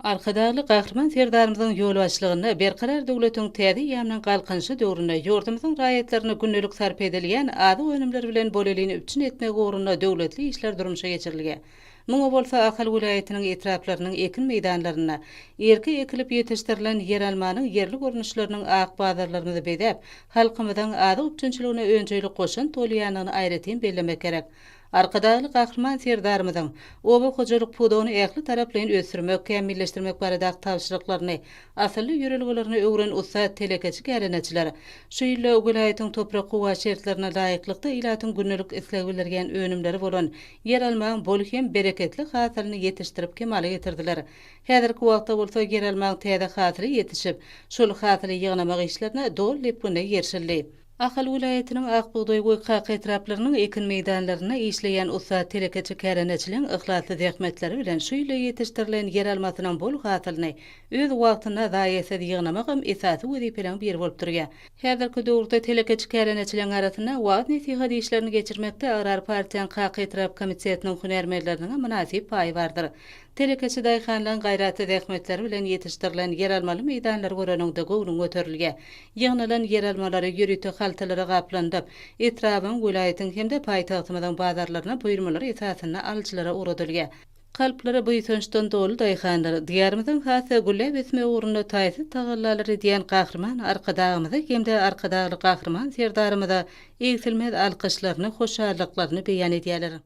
Arkadagly Gahryman Serdarymyzyň ýolbaşçylygynda Berkarar döwletiň täze eýýamynyň Galkynyşy döwründe ýurdumyzyň raýatlaryny gündelik sarp edilýän azyk önümleri bilen bolelin üpjün etmek ugrunda döwletli işler durmuşa geçirilýär. Muňa bolsa Ahal welaýatynyň etraplarynyň ekin meýdanlarynda irki ekilip ýetişdirilen ýeralmanyň ýerli görnüşleriniň ak bazarlarymyzy bezäp, halkymyzyň azyk üpjünçiligine önjeýli goşant bolýandygyny aýratyn bellemek gerek. Arkadagly Gahryman Serdarymyzyň oba hojalyk pudagyny ähli taraplaýyn ösdürmek, kämilleşdirmek baradaky tabşyryklaryny asylly ýörelgelerine öwren ussat telekeçi kärendeçiler şu ýylda welaýatyň toprak-howa şertlerine laýyklykda ilatyň gündelik isleg bildirýän önümleri bolan ýeralmaň bol hem bereketli hasylyny ýetişdirip kemala getirdiler. Häzirki wagtda bolsa ýeralmaň täze hasyly ýetişip, şol hasyly ýygnamak işlerine doly depginde girişildi. Ahal welaýatynyň Ak bugdaý we Kaka etraplarynyň ekin meýdanlarynda işleýän ussat telekeçi kärendeçileň yhlasly zähmetleri bilen şu ýylda ýetişdirilen ýeralmasynyň bol hasylyny öz wagtynda zaýasyz ýygnamagam esasy wezipeleriň biri bolup durýar. Häzirki döwürde telekeçi kärendeçileň arasynda wagyz-nesihat işlerini geçirmekde Agrar partiýanyň Kaka etrap komitetiniň hünärmenleriniňem mynasyp paýy bardyr. Telekeçi daýhanlaryň gaýratly zähmetleri bilen ýetişdirilen ýeralmaly meýdanlary göreniňde göwnüň göterilýär. Ýygnalan ýeralmalary ýörite haltalara gaplanyp, etrabyň, welaýatyň hem-de paýtagtymyzyň bazarlaryna buýurmalar esasynda alyjylara ugradylýar. Kalplary buýsançdan doly daýhanlar Diýarymyzyň has-da gülläp ösmegi ugrunda taýsyz tagallalar edýän Gahryman Arkadagymyza hem-de Arkadagly Gahryman Serdarymyza egsilmez alkyşlaryny, hoşallyklaryny beýan edýärler.